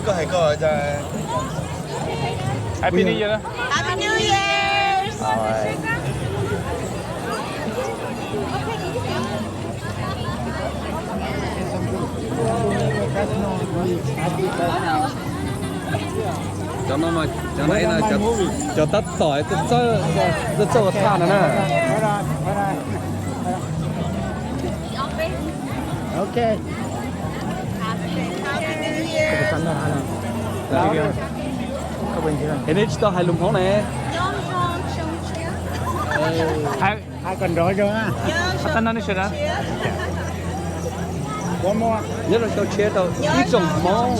Koj hais koj. Happy New Year. Happy New Year. All right. Cov no mas cov no cov tab tom tuaj txawj ua thaj no na. Ok. Hnub no tsis tau hais lus Hmoob ne. Hais kom nrov zoo na. Tab no nej sawv daws. Nyob rau xyoo tshiab rau ib tsoom Hmoob.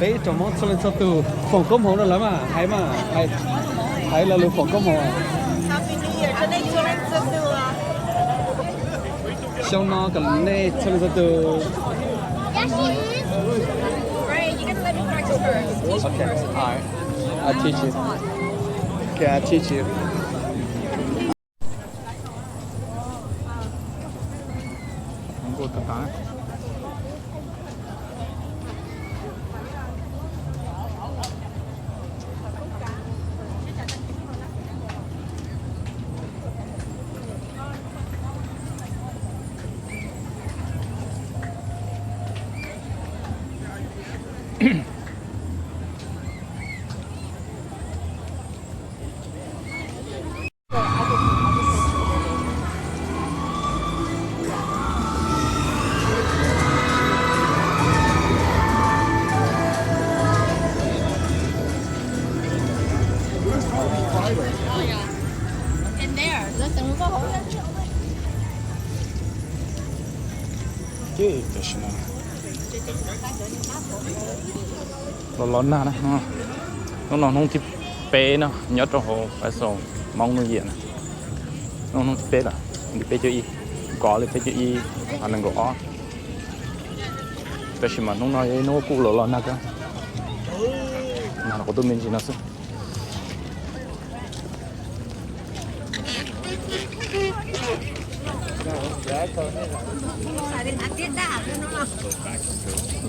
Peb ib tsoom Hmoob txhua leej txhua tus foom koob hmoov rau lawv mas, hais mas, hais lo lus foom koob hmoov. Xyoo no kom nej txhua leej txhua tus. Okay, all right. I teach you. Okay, I teach you. Tam sim no los los nag na, hnub no hnub thib peb no nyob rau hauv Paiv Xoom Hmoob New Year na. Hnub hnub thib peb lawm, li peb caug ib, kov li peb caug ib, nees nkaum ob. Tab sis mas hnub no yog ib hnub kuj los los nag kawg, nag los kuv tuaj me ntsis no xwb.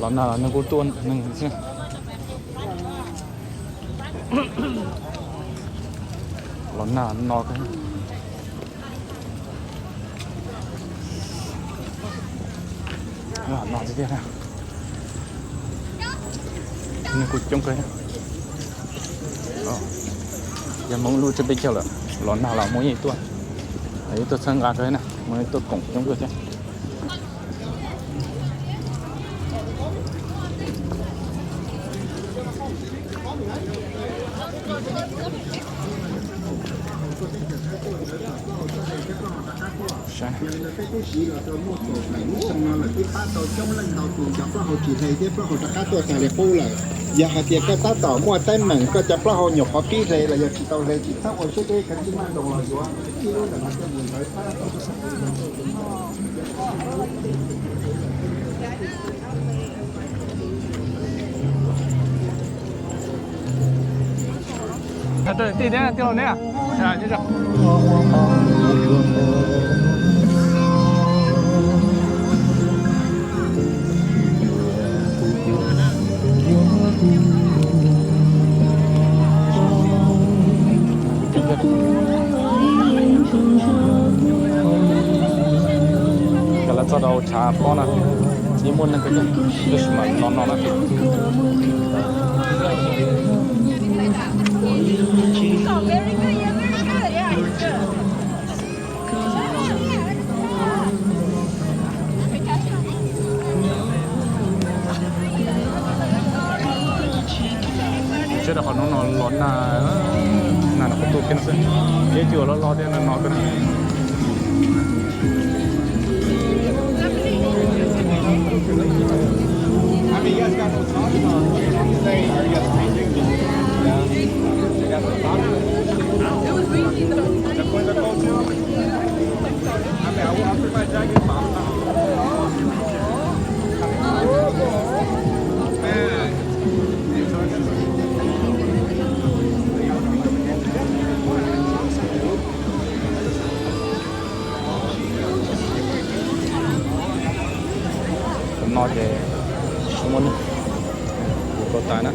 Los nag los neeg kuj tuaj neeg xwb. Los nag no kawg. No tiag tiag na. Neeg kuj coob kawg. Yog Hmoob lub tsiab peb caug lawm, los nag los Hmoob yeej tuaj, yeej tuaj txhawb nqa kawg na, Hmoob yeej tuaj koom coob kawg thiab. Yog hais tias koj tab tom muaj teeb meem koj cov plaub hau nyuam qhuav pib hle los yog tsis tau hle tsis txhob ua siab deb, kav tsij maj nroos los yuav ib lub ntawm no coj mus ntawd pab tau. Cov lawv txog rau tshav pob na, yeej muaj neeg kawg, tab sis mas no no na. Sawv daws, qhov no no los nag, nag no kuj tuaj kiag no xwb, ib tug los los thiab no no kawg na. Tam no ces tsis muaj neeg. Tas na.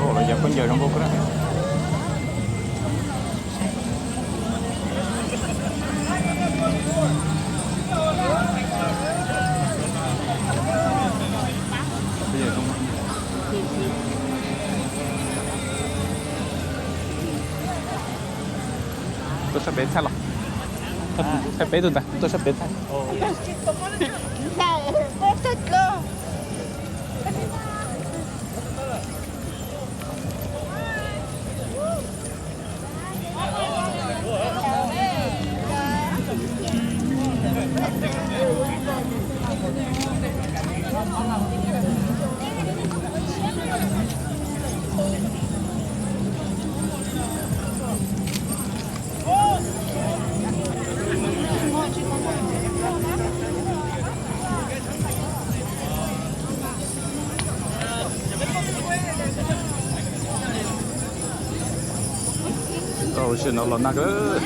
Ua, lawv cov khaub ncaws zoo nkauj kawg na. Tuaj sab pem thaij los. Thaij peb tus ntawd, tuaj sab pem thaij. Tau sim no los nag lawm.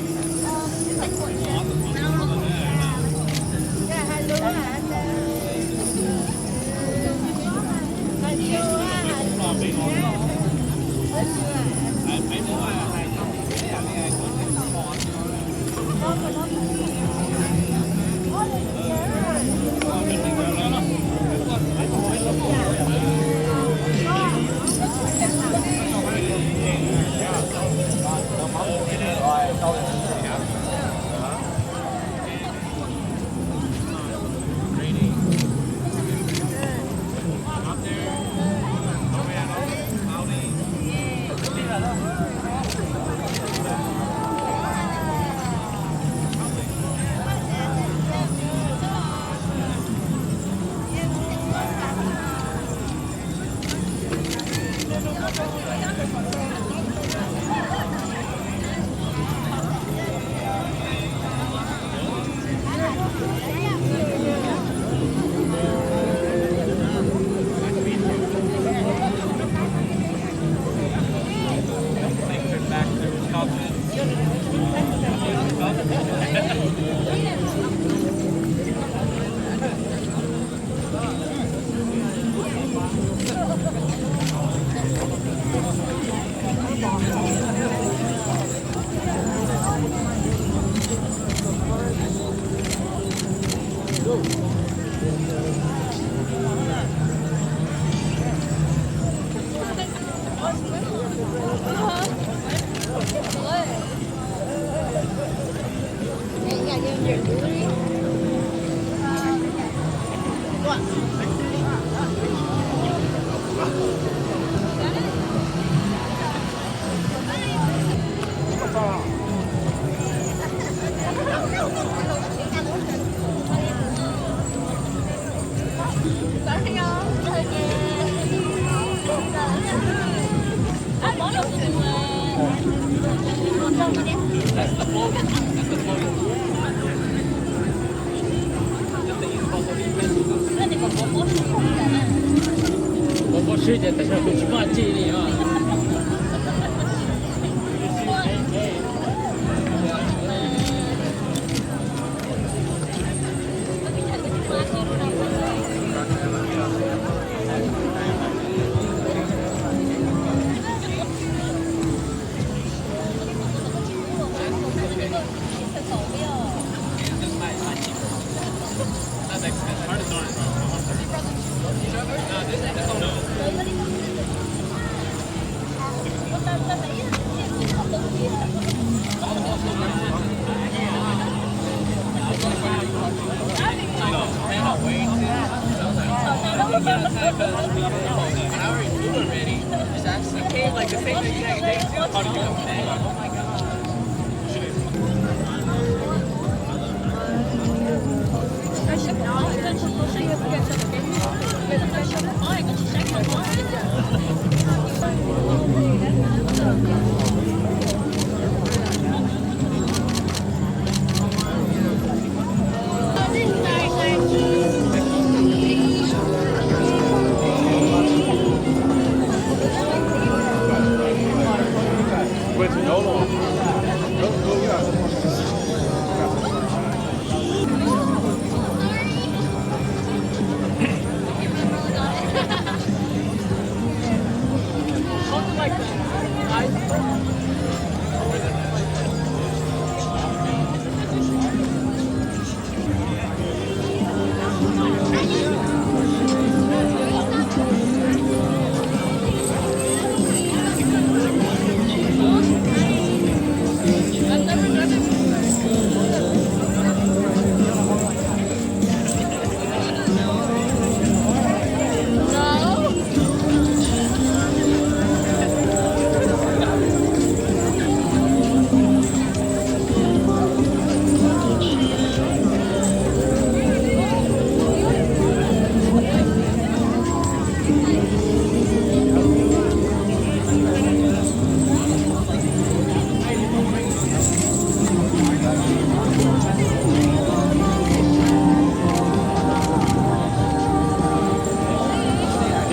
Pov pob sib ces tam sim no kuv tsis muaj tsi li os.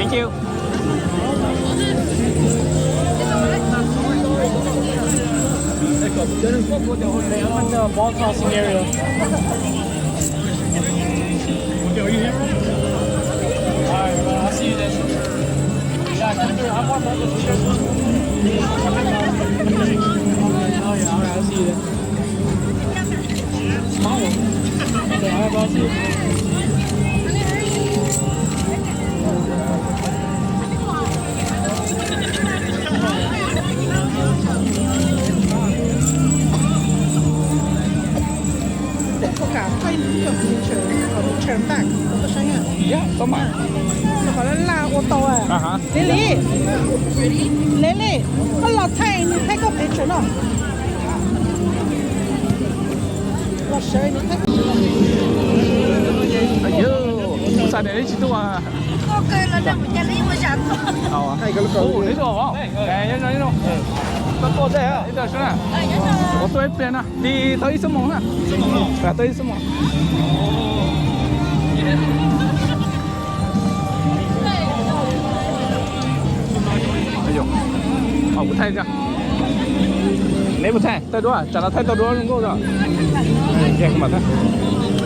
Thank you. There's a couple there. I'm at the ball tossing area. Okay, are you here? All right, bro. I'll see you there. Yeah, come through. Hop on, bro. Oh, yeah. All right. I'll see you there. Small one. Okay, all right, bro. I'll see you. Ua kam thaij picture, picture back, koj saib na. Yeah, tau mas. Qhov laj laj ua tau. Lili, Lili, koj los thaij, nws thaij koj picture no. Los sawv nws thaij. Xav tias neb tsis tuaj. Ua tuaj ib pliag na, li tau ib xuab moos na. Tau ib xuab moos. Kuv thaij, neb puas thaij, thaij duab, tsam no thaij tau duab zoo nkauj os. Kuv mam thaij.